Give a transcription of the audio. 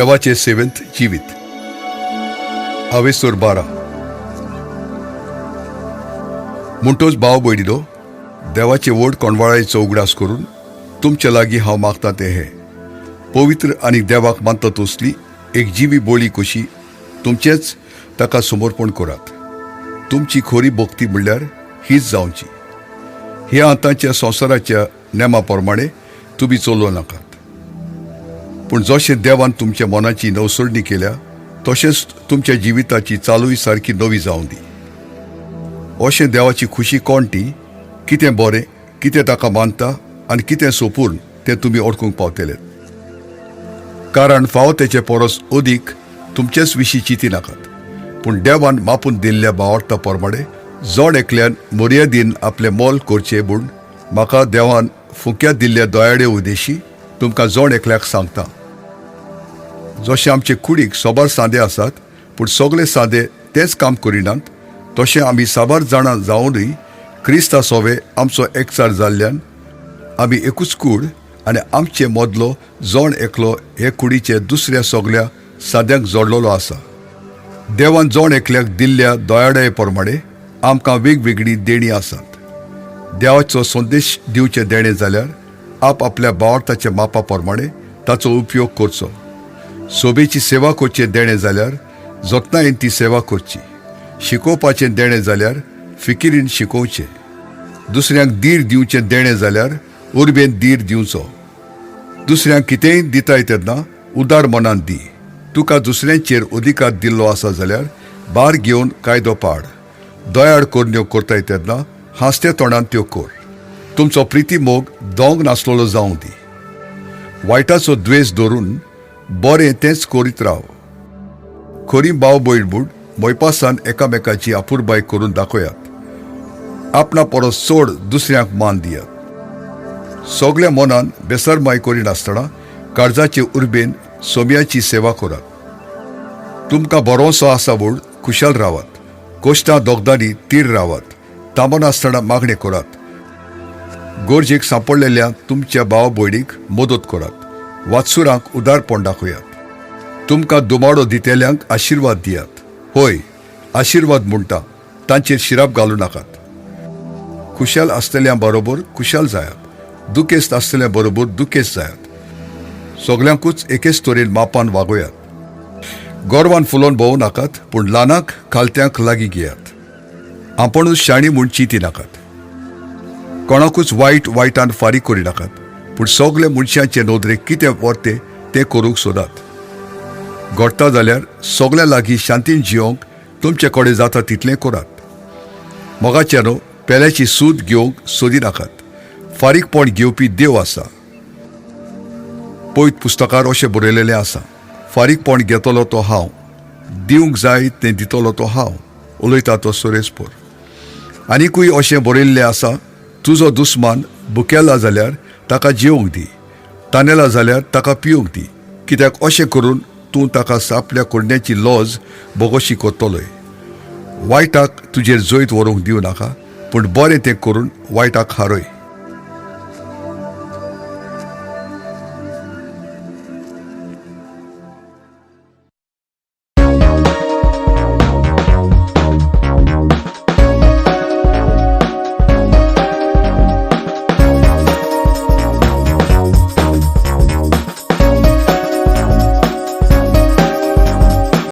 देवाचे सेवेंत जिवीत. आवेसोर 12. म्हणटोच भाव भयणीलो, देवाचे व्हड कोंडवाळायेचो उगडास करून तुमचे लागीं हांव मागता तें हें: पवित्र आनी देवाक मानता तसली एक जिवी बोली कशी तुमचेच ताका समर्पण करात. तुमची खोरी भक्ती म्हणल्यार हीच जावची. ह्या आतांच्या संवसाराच्या नेमा प्रमाणे तुमी चलोवं नाकात, पूण जशें देवान तुमच्या मनाची नवसरणी केल्या तशेंच तुमच्या जिविताची चालूय सारकी नवी जावं दी. अशें देवाची खुशी कोण ती, कितें बरें, कितें ताका मानता आनी कितें सोपूर्ण तें तुमी ओळखूंक पावतले. कारण फावो तेचे परस अदीक तुमचेच विशीं चिंती नाकात, पूण देवान मापून दिल्ल्या भावार्था प्रमाणे जण एकल्यान मर्यादीन आपलें मोल करचें म्हूण म्हाका देवान फुक्या दिल्ल्या दयाळे उद्देशी तुमकां जण एकल्याक सांगता. जशें आमचे कुडीक सोबार सांदे आसात, पूण सगळे सांदे तेच काम करिनात, तशें आमी साबार जाणां जावनूय क्रिस्ता सोवे आमचो एकचार जाल्ल्यान आमी एकूच कूड आनी आमचे मदलो जण एकलो हे कुडीचे दुसऱ्या सगळ्या साद्यांक जोडलेलो आसा. देवान जण एकल्याक दिल्ल्या दयाळे प्रमाणे आमकां वेगवेगळीं देणीं आसात. देवाचो संदेश दिवचें देणें जाल्यार आप आपल्या भावार्थाच्या मापा प्रमाणे ताचो उपयोग करचो. सोबेची सेवा करचें देणें जाल्यार जतनायेन ती सेवा करची. शिकोवपाचें देणें जाल्यार फिकिरीन शिकोवचें. दुसऱ्यांक धीर दिवचें देणें जाल्यार उर्बेन धीर दिवचो. दुसऱ्यांक कितेंय दिताय तेन्ना उदार मनान दी. तुका दुसऱ्यांचेर अधिकार दिल्लो आसा जाल्यार भार घेवन कायदो पाड. दयाळ करण्यो करताय तेन्ना हांसत्या तोंडान त्यो कर. तुमचो प्रिती मोग दोंग नासलेलो जावं दी. वायटाचो द्वेश धरून बरें तेंच करीत राव. खरी भाव भयण म्हूण मोयपासान एकामेकाची अपुरबाय करून दाखयात. आपणा परस चड दुसऱ्यांक मान दियात. सगल्या मनान बेसरमाय करिनासतना काळजाचे उर्बेन सोम्याची सेवा करात. तुमकां भरोसो आसा म्हूण खुशाल रावात. कोश्टां दोगदांनी तीर रावात. थांबनासतना मागणें करात. गरजेक सांपडलेल्या तुमच्या भाव भयणीक मदत करात. वात्सुरांक उदारपण दाखयात. तुमकां दुमाडो दितेल्यांक आशिर्वाद दियात. होय, आशिर्वाद म्हणटा, तांचेर शिराप घालूं नाकात. खुशाल आसतल्या बरोबर खुशाल जायात, दुखेस्त आसतल्या बरोबर दुखेस्त जायात. सगल्यांकूच एकेच तरेन मापान वागोयात. गोरवान फुलोवन भोवूं नाकात, पूण ल्हानाक खालत्यांक लागीं घेयात. आपणूच शाणी म्हूण चिंती नाकात. कोणाकूच वायट वायटान फारीक करिनाकात, पूण सगळे मनशांचे नदरेक कितें व्हरते तें करूंक सोदात. घडटा जाल्यार सगळ्या लागीं शांतीन जियोंक तुमचे कडेन जाता तितलें करात. मोगाच्यानो, पेल्याची सूद घेवंक सोदी नाकात. फारीकपण घेवपी देव आसा. पयत पुस्तकार अशें बरयलेलें आसा, फारीकपण घेतलो तो हांव, दिवंक जाय तें दितलो तो हांव, उलयता तो सुरेशपूर. आनिकूय अशें बरयल्लें आसा, तुजो दुस्मान भुकेला जाल्यार ताका जेवंक दी, तानेला जाल्यार ताका पिवंक दी, कित्याक अशें करून तूं ताका आपल्या कोडण्याची लॉज बोगोशी करतलोय. वायटाक तुजेर जैत व्हरूंक दिवं नाका, पूण बरें तें करून वायटाक हारय.